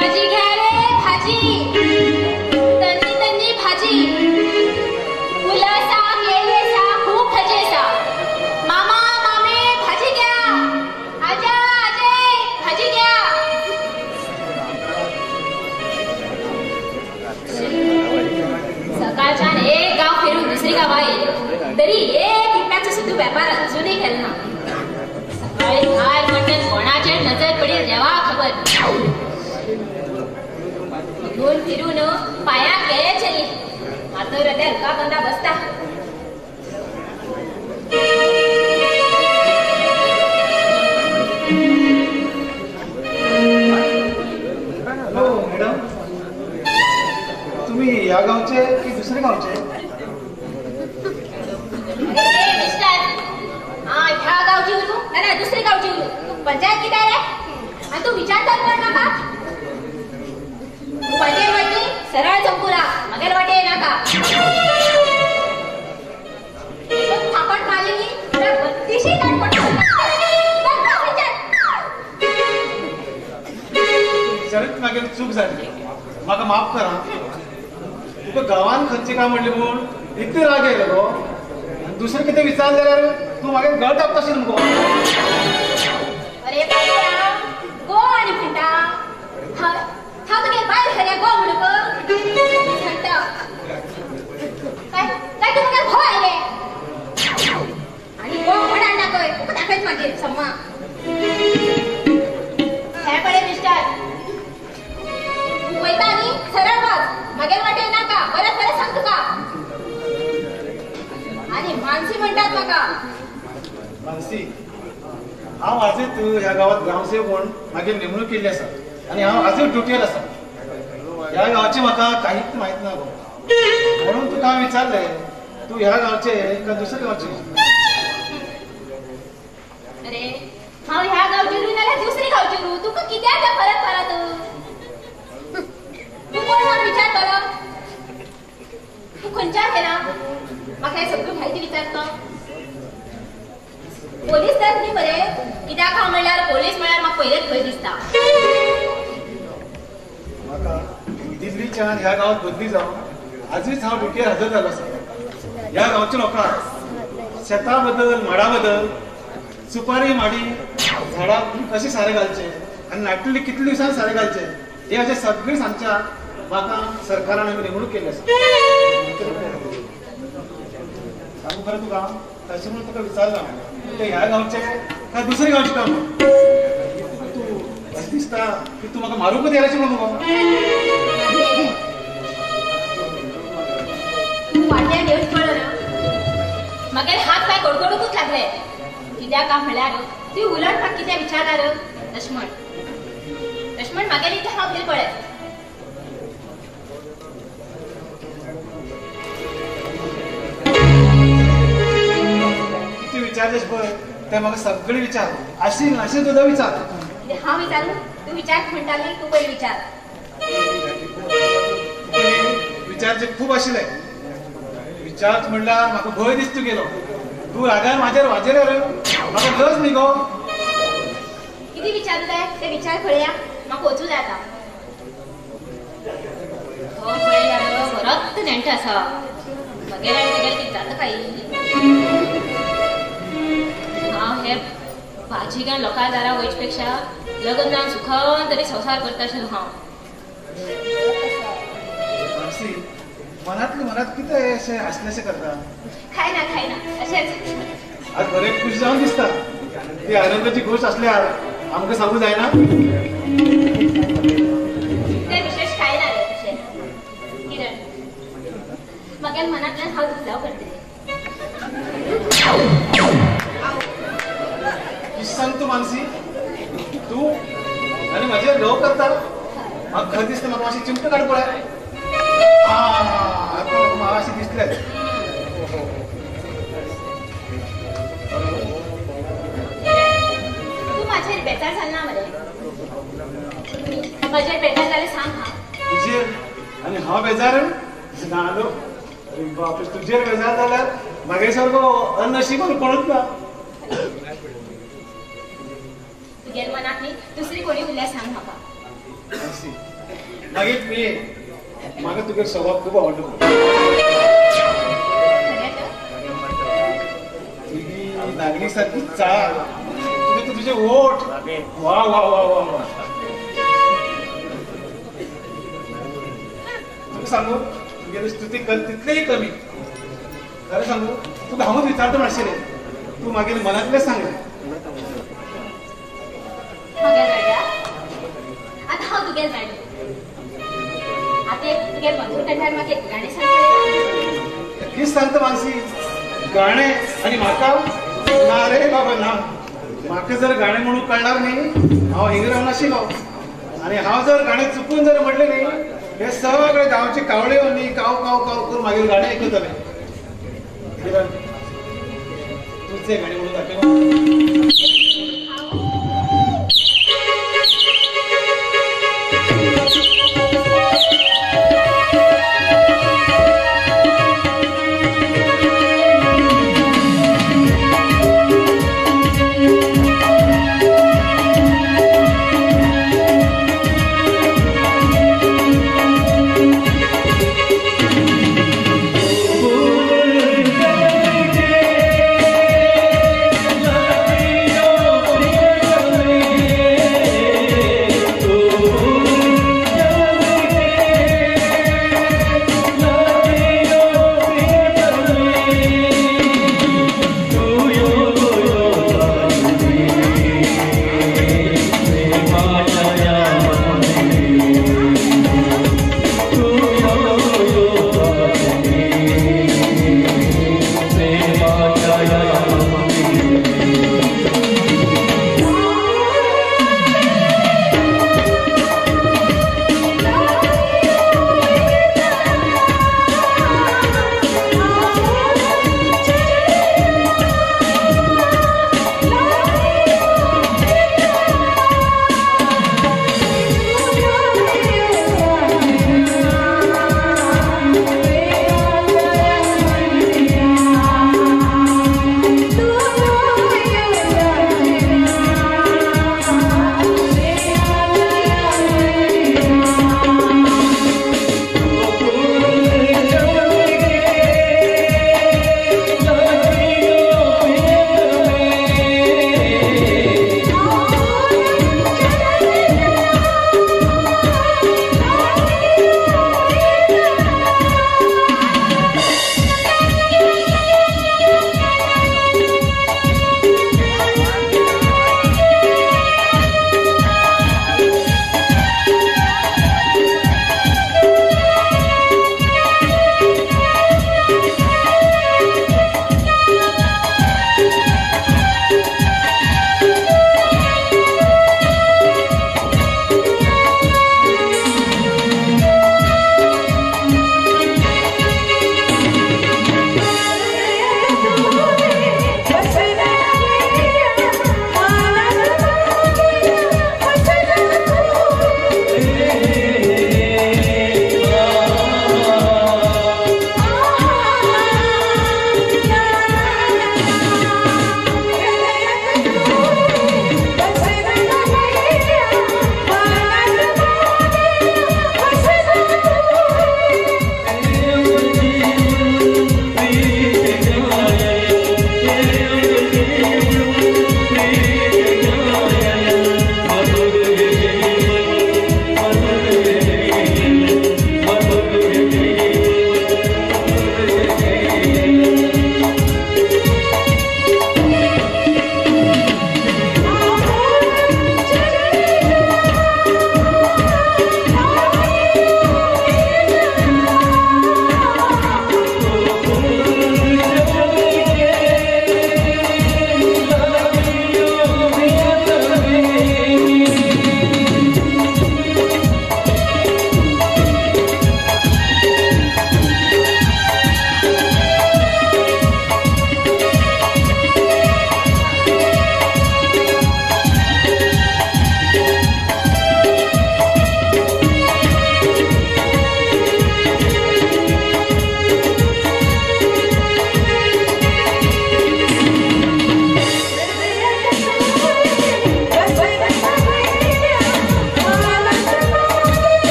भाजी घ्या रे भाजी, तन्नी तन्नी भाजी, फुलं आसा, केळी आसा, खूब भाजी आसा. मामा मामे भाजी घ्या, आजा आजे भाजी घ्या. सकाळच्यान एक गांव फिरून दुसरी गांवा येयले तरी एक रुपयाचो सुद्दां व्यापार अजूनही केलो ना. सकाळी भायर म्हणटन कोणाचेर नजर पडली देवा खबर. फिरून फिरून पांयाक केळे चली, आतां रद्यार रुका बंदा बसता. हॅलो मॅडम, तुम्ही ह्या गावचे की दुसरे गावचे? अरे मिस्टर, हा ह्या गावची उरू ना दुसरी गावची उरू, तू पंचायत किती रे आणि तू विचारतात कोण नाका? तू वाटे वाटी सरळ चमकुरा मगेर वाटे नाका. थापट मारली तर बत्तीशी ताटपट. विचारीत मागीर चूक जाली, म्हाका माफ करा. तुका गांवान खंयचे काय म्हणले म्हूण इतले राग येयलो गो, आनी दुसरें कितें विचारलें जाल्यार तूं मागीर गळ तापताशील मुगो. अरे गो आनी म्हणटा हांव तुगे बायल खरें गो म्हणून सांगता. काय काय तूं म्हाका घो आयलें आनी गो म्हण हाडना खंय तुका दाखयत मागीर सम्मा. हें पळय मिस्टर, तूं वयता न्ही सरळ वच, मागीर वाटे नाका. परत परत सांग तुका. आनी मानसी म्हणटात म्हाका. मानसी, हांव आजूच ह्या गांवात ग्रामसेवक म्हूण मागीर नेमणूक केल्ली आसा आनी हांव आजूच ड्युटीर आसा. ह्या गांवची म्हाका कांयच म्हायत ना गो, म्हणून तुका हांव विचारलें तूं ह्या गांवचे काय दुसऱ्या गांवचे? अरे हांव ह्या गांवची रू नाल्यार दुसरी गांवची रू, तुका कित्याक तें परत परत? तूं कोण म्हूण विचार करप? तूं खंयच्या केला म्हाका हें सगळी म्हायती विचारता? पोलीस तर न्ही मरे, कित्याक हांव म्हणल्यार पोलीस म्हळ्यार म्हाका पयलेच भंय दिसता. म्हाका दिल्लीच्यान ह्या गांवात बदली जावन आजूच हांव ड्युटीर हजर जालो आसा. ह्या गांवच्या लोकांक शेता बद्दल, माडा बद्दल, सुपारी माडी झाडां कशें सारें घालचें आनी नाटली कितले दिवसान सारें घालचें हे अशें सगळें सांगच्या म्हाका सरकारान आमी नेमणूक केल्ली आसा. सांगू खरें तुका, तशें म्हणून तुका विचारलां ते ह्या गांवचे काय दुसरे गांवचे काम? तूं अशें दिसता की तूं म्हाका मारूंकच येयलाशें म्हणून मुगो. तूं वाट्यान येवन पळय ना, मागीर हात पांय कडकडूकच लागले. कित्याक काय म्हळ्यार तूं उलट म्हाका कितें विचारणार तशें म्हण, तशें म्हण मागीर इतलें हांव भितर पळय. कितें विचारलेश पळय तें म्हाका सगळें विचार, आशिल्लें नाशिल्लें सुद्दां विचार. हांव विचारू? तूं विचार म्हणटाली, तूं पयलीं विचार. विचारचे खूब आशिल्ले, विचार म्हणल्यार म्हाका भंय दिसता गेलो. तूं रागान म्हाजेर वाजेर म्हाका लज न्ही गो. कितें विचारू जाय ते विचार पळया, म्हाका वचूं जाय आतां. हो पळयल्यार बरोच नेण्टो आसा, मगेर आनी मगेर कितें जाता काय? हांव हे भाजी घेवन लोकां दारा वयचे पेक्षा लग्न जावन सुखान तरी संवसार करता आशिल्लो हांव. मनातले मनात कितें अशें हांसलेशें करता? खाय ना खाय ना अशेंच. आज बरें खूश जावन दिसता. ती आनंदाची गोश्ट आसल्यार आमकां सांगू जायना? तें विशेश कांय ना रे तशें किरण, मगेर मनांतल्यान हांव दुसऱ्याव करतलें. कितें सांग तूं मानसी, तूं आनी म्हाजेर घोव करता? म्हाका खरें दिसता म्हाका मातशें चिमटो काड पळय. आतां म्हाका अशें दिसलें. तूं म्हाजेर बेजार जाल ना मरे? म्हाजेर बेजार जालें सांग. हांव तुजेर आनी हांव बेजार ना लो. अरे बाप, तुजेर बेजार जाल्यार म्हागे सारको अननशीब कोणूच ना. तुगेल्या मनात न्ही दुसरी कोणी उरल्या सांग म्हाका. मानसी, मागीर मी म्हाका तुगे स्वभाव खूब आवडलो. तुजी नागणी सारकी चाल, तुगे तुझे ओठ, वा वा वा वा वा. तुका सांगू, तुगेली स्तुती कर तितलेय कमी. खरें सांगू, तुका हांवूच विचारता आशिल्लें, तूं मागीर मनांतलें सांगलें. आतां हांव तुगेल जाणें, आतां एक तुगेल मधुर कंठार म्हाका एक गाणें सांग. कितें सांगता मानसी, गाणें आनी म्हाका ना रे बाबा ना. म्हाका जर गाणें म्हणूंक कळणार न्ही, हांव हिंगा रावन आशिल्लो. आनी हांव जर गाणें चुकून जर म्हणलें न्ही, हे सगळे गांवचे कावळे न्ही काव काव काव करून मागीर गाणें आयकतले. तुजें गाणें म्हणून दाखय. Oh,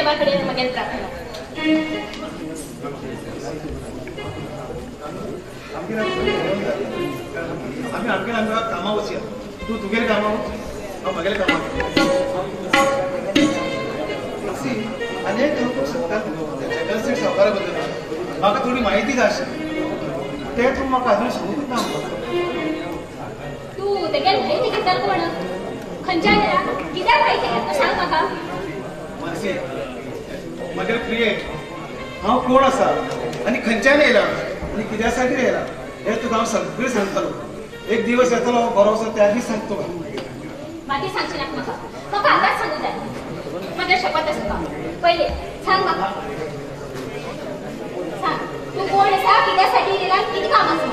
देवा कडेन म्हगेली प्रार्थना. आमी आमगेर आमकां कामां वचया, तूं तुगेले कामां वच, हांव म्हगेले कामां. आनी एक तुका सांगता, जगन सेठ सावकारा बद्दल म्हाका थोडी म्हायती जाय आशिल्ली, तें तूं म्हाका अजून सांगूंक ना. तूं तेगेले म्हायती घेतलो कोण, खंयच्या येला, कित्याक म्हायती घेतलो सांग म्हाका. मानसी, म्हगेले प्रिये, हांव कोण आसा आनी खंयच्यान येयला आनी कित्या साठी येयला हें तुका हांव सगळें सांगतलो. एक दिवस येतलो बरो आसा त्या दीस सांगतो तुका. मागीर सांगचें नाका म्हाका, म्हाका आतांच सांगूं जाय. म्हजें शपथ आसा तुका. पयलें सांग म्हाका, सांग तूं कोण आसा, कित्या साठी येयला, कितें काम आसा.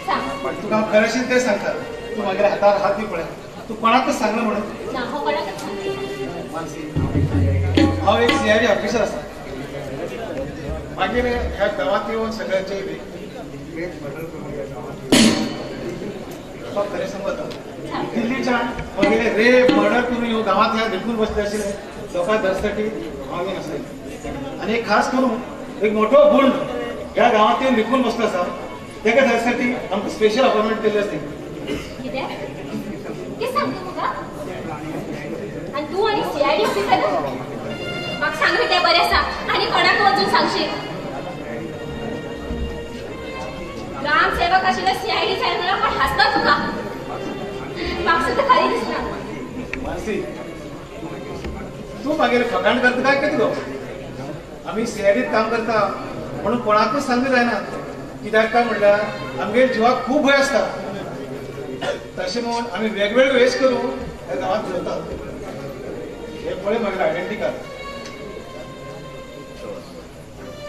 सांग. तुका हांव खरें तें सांगता, तूं मागीर हातार हात दी पळय, तूं कोणाकच सांगलें म्हणून ना. हांव कोणाकच सांगलें. मानसी, हांव एक CID officer आसा. मागीर ह्या गांवांत येवन सगळ्यांचे खरें सांगू, आतां दिल्लीच्यान म्हगेले रेप मर्डर करून येवन गांवांत ह्या लिपून बसले आशिल्ले लोकांक धरसाठी हांव येवन आसले. आनी एक खास करून एक मोठो गुंड ह्या गांवांत येवन लिपून बसलो आसा, तेका धरसाठी आमकां स्पेशल अपॉयंटमेंट केल्ली आसली. कितें कितें सांगता म्हाका? आनी तूं आनी CID officer म्हाका सांगलें तें बरें आसा, आनी कोणाक वचून सांगशीत? ग्रामसेवक आशिल्लो CID साहेब म्हणल्यार कोण हांसता तुका? म्हाका सुद्दां खरें दिसना. मानसी, तूं मागीर फकांड करता काय कितें गो? आमी CIDत काम करता म्हणून कोणाकूच सांगूंक जायना. कित्याक काय म्हणल्यार आमगेर जिवाक खूब भंय आसता. तशें म्हणून आमी वेगवेगळे वेश करून ह्या गांवांत भोंवतात. हे पळय मागीर आयडेंटी कार्ड,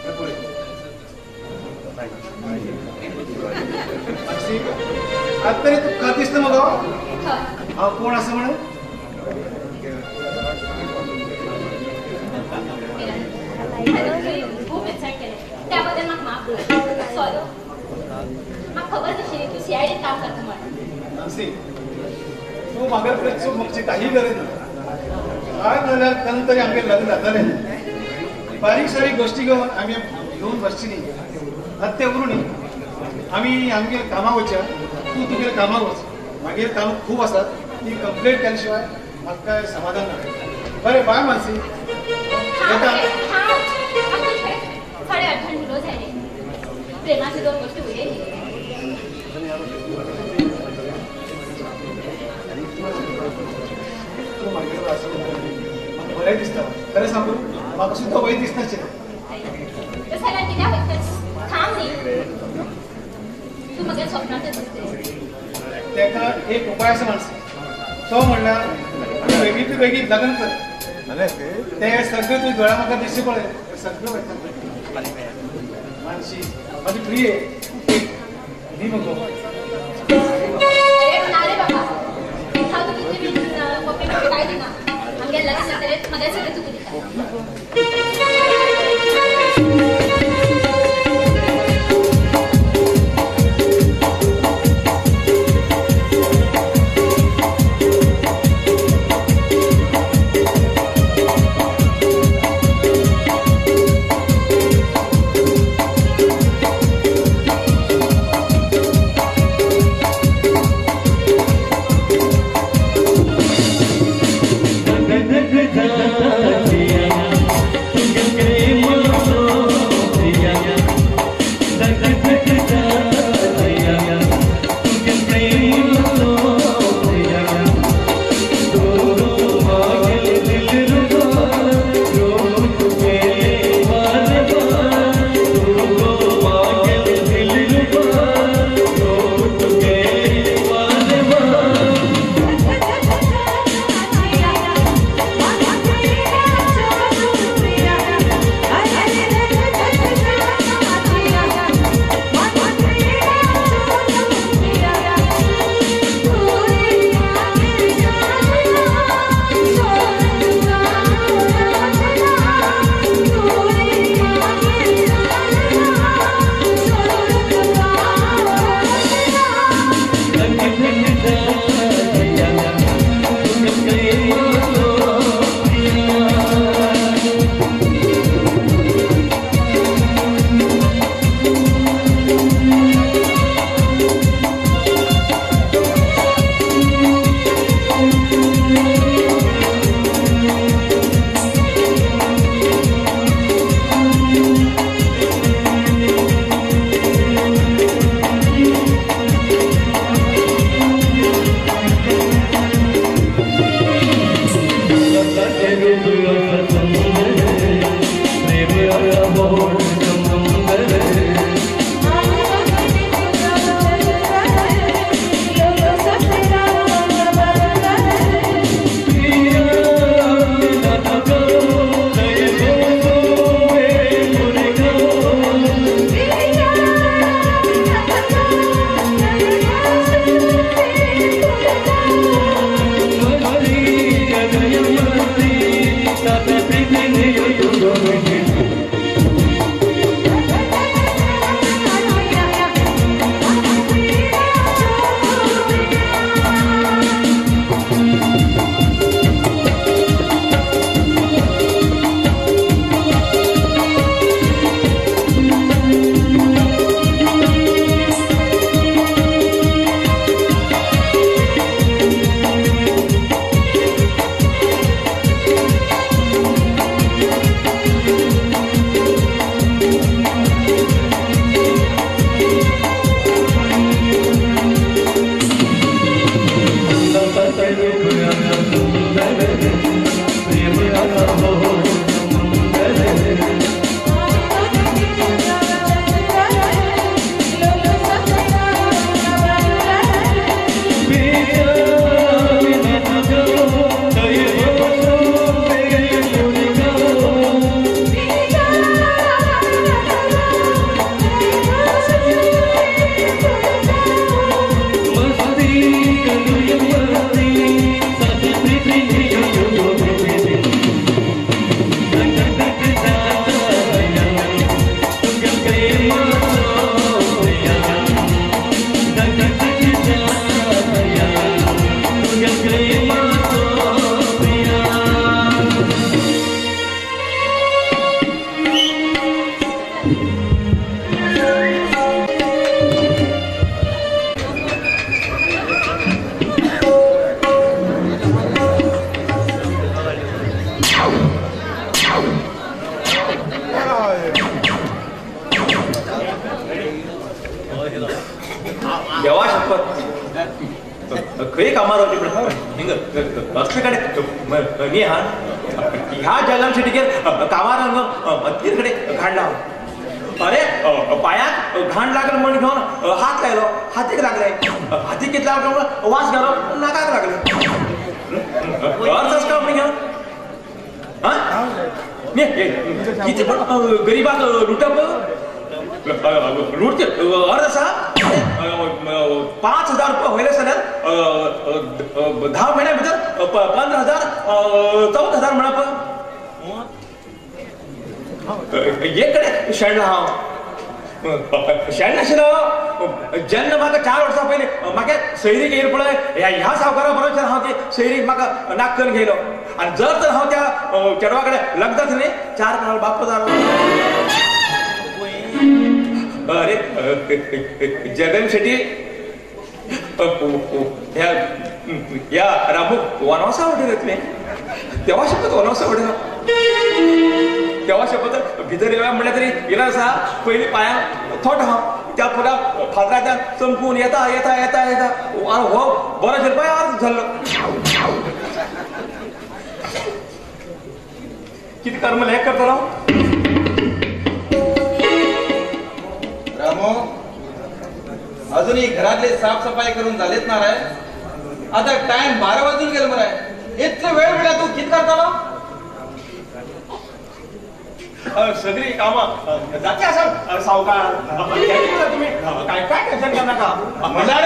हे पळय. मानसी, आतां तरी तुका दिसता मगो हांव कोण आसा म्हणून? खूब इन्सल्ट केलें त्या बद्दल म्हाका माफ कर, सॉरी. म्हाका खबर नाशिल्ली तूं CIDत काम करता म्हण. मानसी, तूं म्हाका फुडें चूक मागची काही गरज ना. काय जाल्यार तेन्ना तरी आमगेर लग्न जातालें. बारीक सारीक गोश्टी घेवन आमी घेवन बसची न्ही. आतां तें उरूं न्ही, आमी आमगेर कामाक वचया, तूं तुगेल्या कामाक वच. मागीर काम खूब आसात, ती कंप्लेट केल्या शिवाय म्हाका काय समाधान ना. बरें, बाय मानसी. थोडे अर्थान उलो जाय प्रेमाची दोन गोश्टी उलयली. तूं मागीर आसा म्हाका बरें दिसता. खरें सांगू, म्हाका सुद्दां वयर दिसनाशिल्लें. तशें जाल्यार कित्याक वयता? थांब न्ही, तूं म्हगेल्या स्वप्नांतच दिसता. तेका एक उपाय आसा मानसी, तो म्हणल्यार तूं बेगीन बेगीन लग्न कर. ते सगळें तुज्या दोळ्या म्हाका दिसचें पळय, तें सगळें वयता. मानसी म्हाजी प्रिये, न्ही मगो? अरे ना रे बाबा, हांव तुका इतलें बी पप्पी पप्पी कांय दिना. आमगेर लग्न जातलें म्हगेलें सगळें तुका दिता. Yeah. देवा शपथ खंय कामार वचपी असले कडेन न्ही हा ह्या जल्म शेटीचेर कामार तीन कडेन घाण लाव. अरे पांयाक घाण लागल म्हण घेवन हात लायलो, हातीक लागले, हातीक कितले लागलो म्हणून वास घालो, नाकाक लागले. अर्थ आसता म्हण घेवन न्ही कितें पण गरिबाक लुटप लुटचे अर्थ आसा. 5,000 रुपये वयले जाल्यार 10 म्हयन्या भितर 15,000 14,000 म्हणप. एक कडेन शेणला हांव, शेण नाशिल्लो जेन्ना म्हाका 4 वर्सां पयलीं म्हाका सैरीक येयल पळय ह्या सावकारा बरोबर हांव ती सैरीक म्हाका नाक करून घेयलो. आनी जर तर हांव त्या चेडवा कडेन लग्न जाता न्ही 4 म्हयन्या बाप्पा जालो. अरे जगन शेटी ह्या रामूक वनवासा वटेन तुवें तेवा शपथ वनवासा वटेन तेवा शपथ भितर येवया म्हणल्यार तरी येयला आसा. पयलीं पांयांक थोट हांव त्या फुला फातराच्यान चमकून येता येता येता येता हो बरो शिरपाय अर्द जाल्लो. कितें कर्म हें करतलो रामो? अजूनही घरातली साफसफाई करून झालेच ना रे. आता टाइम 12 वाजून गेलो मरे. इतलो वेळ मिळा तू कित करतालो? सगळी कामां जाती आसा सावकार, तुम्ही काय काय टेन्शन घेऊ नका. म्हणल्यार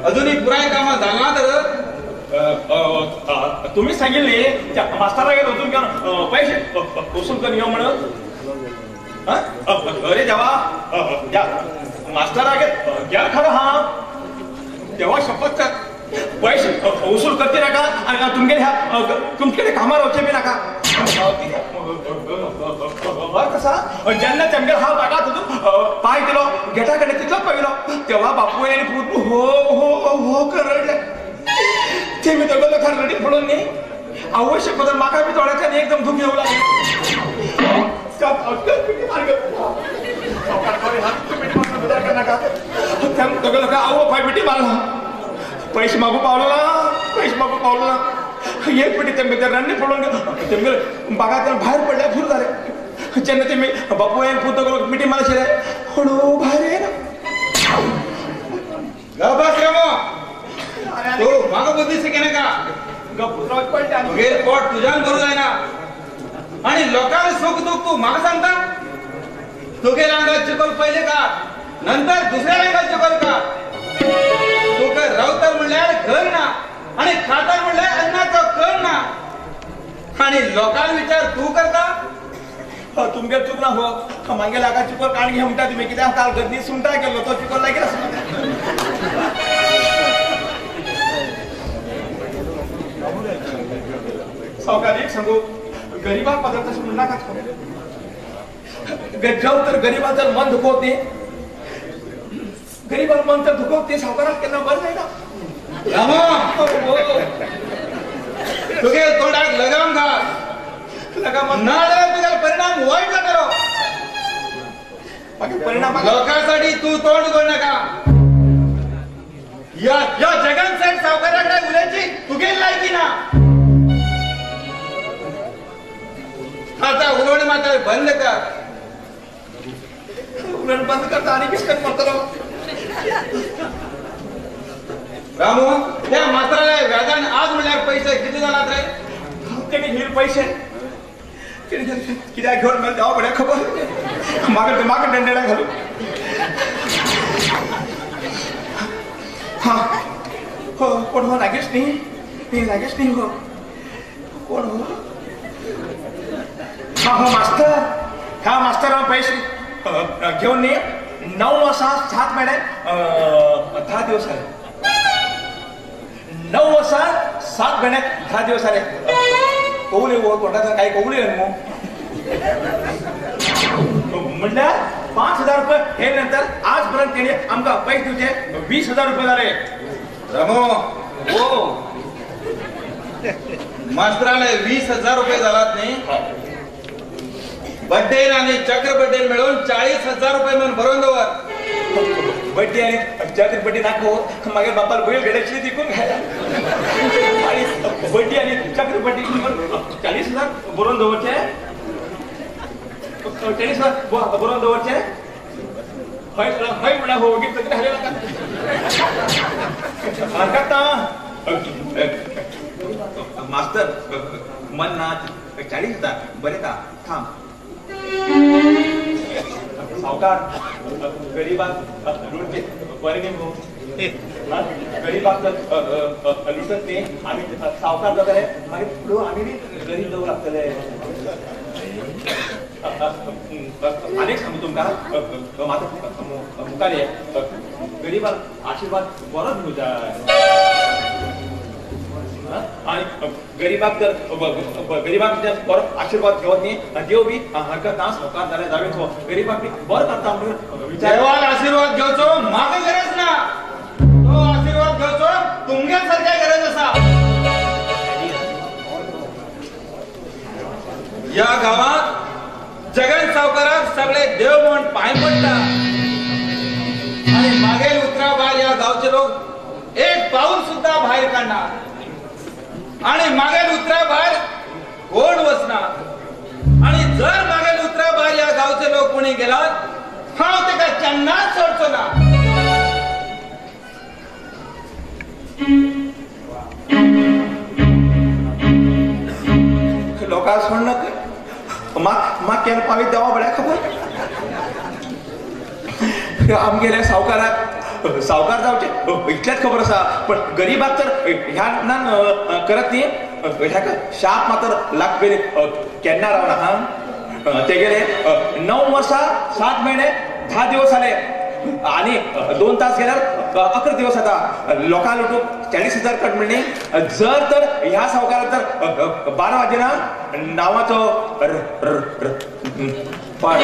अजूनही पुराय कामां जालना तर तुम्ही सांगितले त्या मास्तरागेर वचून घेवन पैसे वसूल करून यो म्हणून. अरे देवा त्या मास्तरागेर गेल खरो हा तेव्हा शपथ पैसे वसूल करते नाका आणि तुमगेले ह्या तुमच्याकडे कामार वचचे बी नाका. कसा जेन्ना तेमगेर हांव बागात पांय दिलो गेटा कडेन तितलोच पाविलो तेव्हा बापूय आनी पूत हो हो हो करडले. ते मी दोगां लोकांक रडीत पडून न्ही आवय शपथ म्हाका बी दोळ्यांतल्यान एकदम दूक येवंक लागलें. दोगां लोकांक आवय पांय मिठी मारला, पैसे मागू पावलो ना, पैसे मागू पावलो ना. एक पेटी तेमगेर रण्णे पडून तेमगेर बागांतल्यान भायर पडल्यार फूर जालें. जेन्ना ते बापूय पूत मिटी मारशे हळू भायर येना. गबस रामो, तू म्हाका बुद्धी शिकयनाका. तुगेर पोट तुज्यान करूं जायना आणि लोकांक सुख दुःख तू म्हाका सांगता. तुगेर आंगात चिखल पयले का नंतर दुसऱ्या आंगात चिखल का. तुका रावता म्हणल्यार घर ना आणि खाता म्हणल्यार अन्नाचो कण ना आणि लोकांक विचार तू करता. तुमगेर चूक ना हो, मागेर आका चिखल काण घे म्हणटा तुमी, कित्याक काल गर्दी सुंगटां केल्लो तो चिखल लागीं आसलो. सावकार एक सांगू, गरीबाक पात्र तशें म्हणनाकात. जेव तर गरीबाक जर मन दुखोवप न्ही, गरीबाक मन तर दुखोवप न्ही, सावकाराक केन्ना बरें जायना. रामो, तुगे तोंडाक लगाम घाल, लगाम ना जाल्यार तुगेलो परिणाम वाईट जातलो. मागीर परिणाम लोकांसाठी तू तोंड उगड नाका. या जगन साहेब सावकाराकडे उलयची तुगेली लायकी ना. आता उलोवणें मात्र बंद कर. उलोवणें बंद करता आनी कितें करतलो रामू? त्या मास्तराले व्याजान आज म्हणल्यार पैसे कितले जालात रे? तेणी घेयल पैसे कित्याक घेवन मेळटा देवा बऱ्या खबर. म्हाका म्हाका दंडेडा घालू. हा हो, कोण हो? नागेश न्ही? न्ही नागेश न्ही हो, कोण हो? हा हो मास्तर. हा मास्तर हांव पैसे घेवन न्ही 9 वर्सां 7 म्हयने 10 दिवस जाले. 9 वर्सां 7 म्हयने 10 दिवस जाले. कवले हो तोंडांतल्यान कांय कवले न्हू. म्हणल्यार 5,000 रुपये हे नंतर आज पर्यंत तेणी आमकां पैसे दिवचे 20,000 रुपये जाले. रामो, हो मास्तराले 20,000 रुपये जालात न्ही. बड्डे आणि चक्र बड्डे मिळून 40,000 रुपये म्हणून भरून दवर. बड्डे आणि चक्र बड्डे दाखव, मागीर बापाला बैल घड्याची तिकून घायला. आणि बड्डे आणि चक्र बड्डे 40,000 बरोवन दवरचे, 40,000 बरोवन दवरचे. हय हय म्हणल्यार हो वगीर तकली हालय नाका. हरकत ना मास्तर, मन ना 40,000 बरें ता थांब. सावकार गरीबाक लुटचे बरें न्ही मगो. गरीबाक जर लुटत न्ही आमी सावकार जातले, मागीर फुडें आमी बी गरीब जावंक लागतले. आनीक सांगू तुमकां, मुखार गरीबाक आशिर्वाद बरो दिवंक जाय. आणि गरीबाक जर गरीबाक जर बरो आशिर्वाद घेवत न्ही, देव बी हरकत ना सावकार जाल्यार जावें तो गरीबाक बी बरो करता म्हणून विचार. देवान आशिर्वाद घेवचो म्हाका गरज ना, तो आशिर्वाद घेवचो तुमगे सारक्या गरज आसा. ह्या गांवात जगन सावकाराक सगळे देव म्हण पांय पडटा आणि मागील उतरा भायर ह्या गांवचे लोक एक पाऊल सुद्धा भायर काडना आणि मागील उतरा भायर कोण वचना. आणि जर मागील उतरा भायर ह्या गावचे लोक कोणी गेलात हांव तेका केन्नाच सोडचो ना. लोकांक सोडनाका, म्हाका केन्ना पावीत देवा बऱ्या खबर. आमगेल्या सावकाराक सावकार जावचे इतलेंच खबर आसा, पण गरीबाक तर ह्या नान करत न्ही. ह्याका शाप मात्र लागपी केन्ना रावना. हा तेगेले 9 वर्सां 7 म्हयने 10 दिवस जाले आणि 2 तास गेल्यार 11 दिवस जाता. लोकां लुटूंक 40,000 कट म्हणली. जर तर ह्या सावकाराक जर 12 वाजेना नांवाचो पाड.